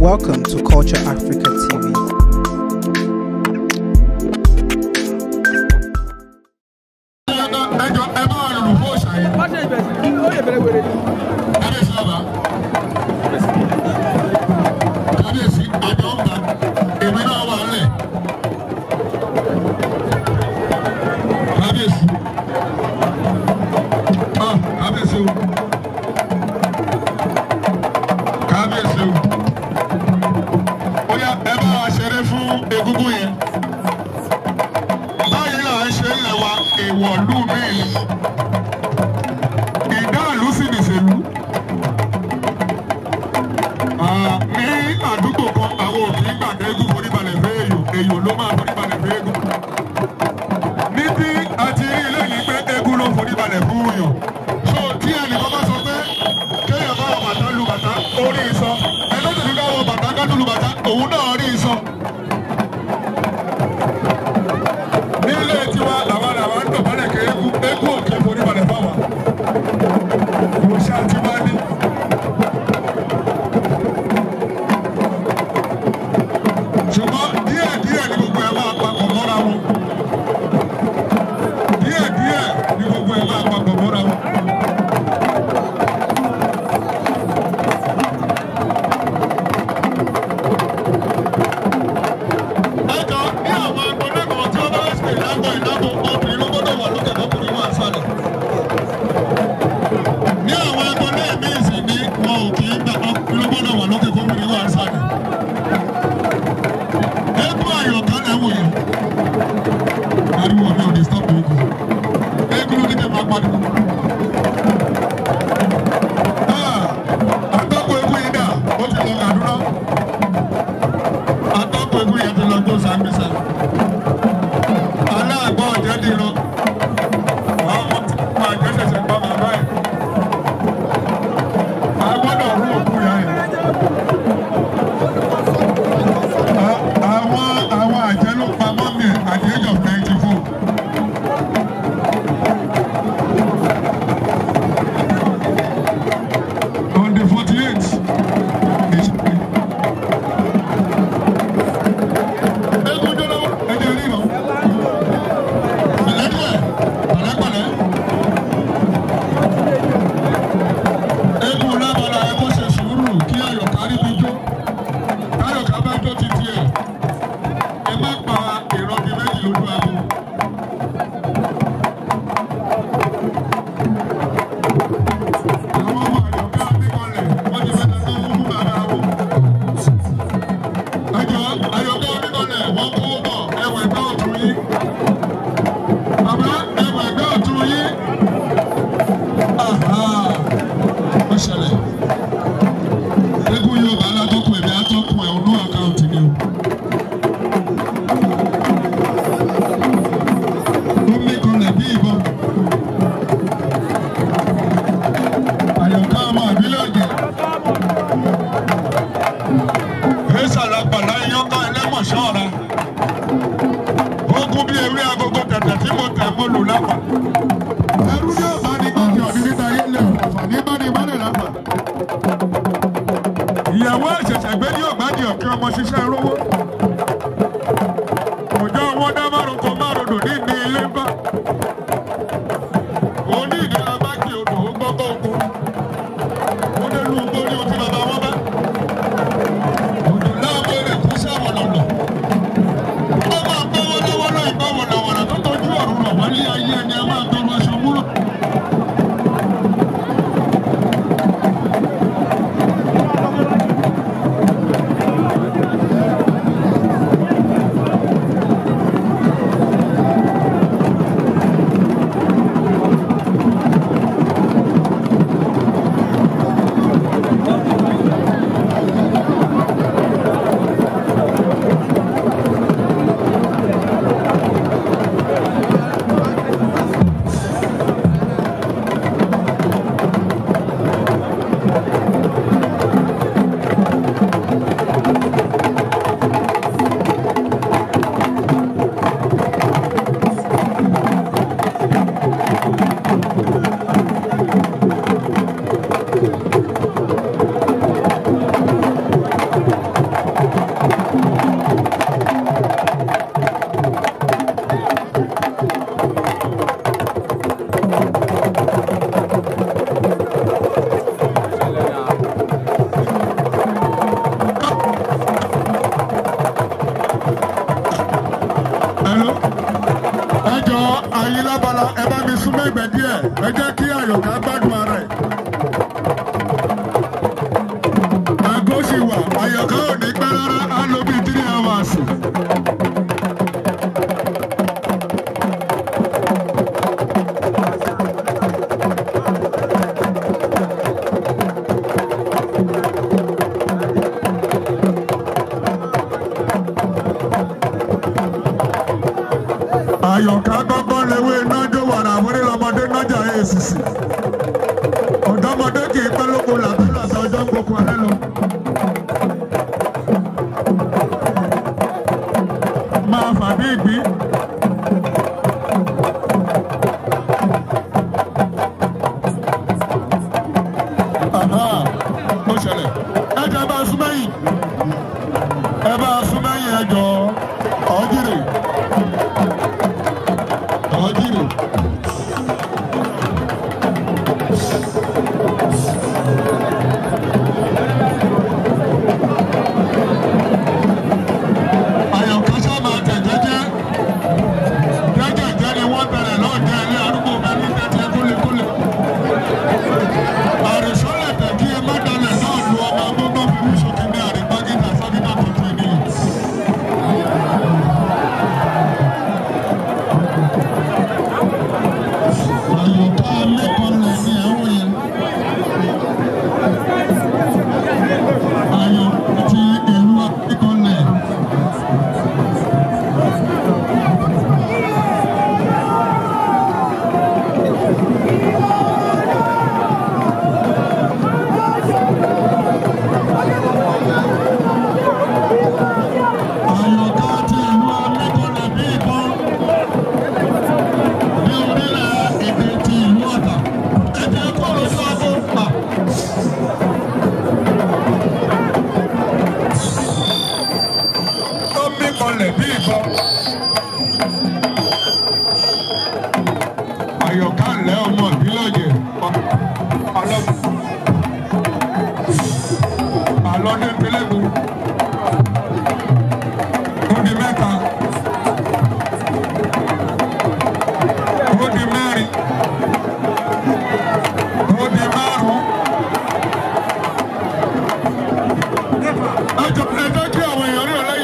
Welcome to Culture Africa TV. Ayílábala, ẹ bá mi súnmọ́ ẹgbẹ́ díẹ̀, ẹ jẹ́ kí Àyọ̀ká gbádùn ara ẹ̀. Àgọ́ sì wà, Àyọ̀ká ò ní pẹ́ rárá, á lò bíi 3 hours. Àyọ̀ká gbọ́gbọ́n lewé nájọ́ wàrà àwọlé lọ́mọdé nájà èsìsì. Ọ̀dọ́mọdé kì í pẹ́ lóko làbẹ́ lọ́sọ̀ ọjọ́ gbogbo alẹ́ lọ. Máa fà bí ìgbín. Ó ṣẹlẹ̀. Ẹ jẹ́ bá a sún mẹ́yìn. Ẹ bá a sún mẹ́yìn ẹ jọ̀ọ́. Ọ̀jìrì. Ọ̀jìrì. Àyọ̀ká ṣá máa tẹ̀ jẹ́jẹ́. Jẹ́jẹ̀jẹ́ ni wọ́n bẹ̀rẹ̀ lọ́ọ̀dẹ́ ilé arúgbó mẹ́rin tẹ́tẹ́ kúlẹ̀kúlẹ̀. Àrìsọ́lẹ̀ tẹ̀ kí ẹ má dalẹ̀ náà lu ọmọ agbógbó fún ṣókí ní àrígbágídà sọ́gídà tuntun ènìyàn. Àyọ̀ká mẹ́kànlẹ̀ ní àwọn yẹn. Ayọ̀ ti ìlú Akíkanlẹ̀. Àyọ̀ká ti ìlú Akíkanlẹ̀ bí ìbọn ní orílẹ̀ èdè ti ìlú Ọ̀tà. Ẹ̀jẹ̀ kọ́ lójú ọdún pa. Ó mí kanlẹ̀ bí ìbọn. Àyọ̀ká ńlẹ́ ọmọ ìbílọ̀jẹ̀ alọ́dún pẹlẹ́gùn. Ó di mẹ́ta. Ó di mẹ́rin. Ó di márùn-ún. Ẹ jọ̀ọ́ ẹ jẹ́ kí àwọn èèyàn rí ọ̀lẹ́.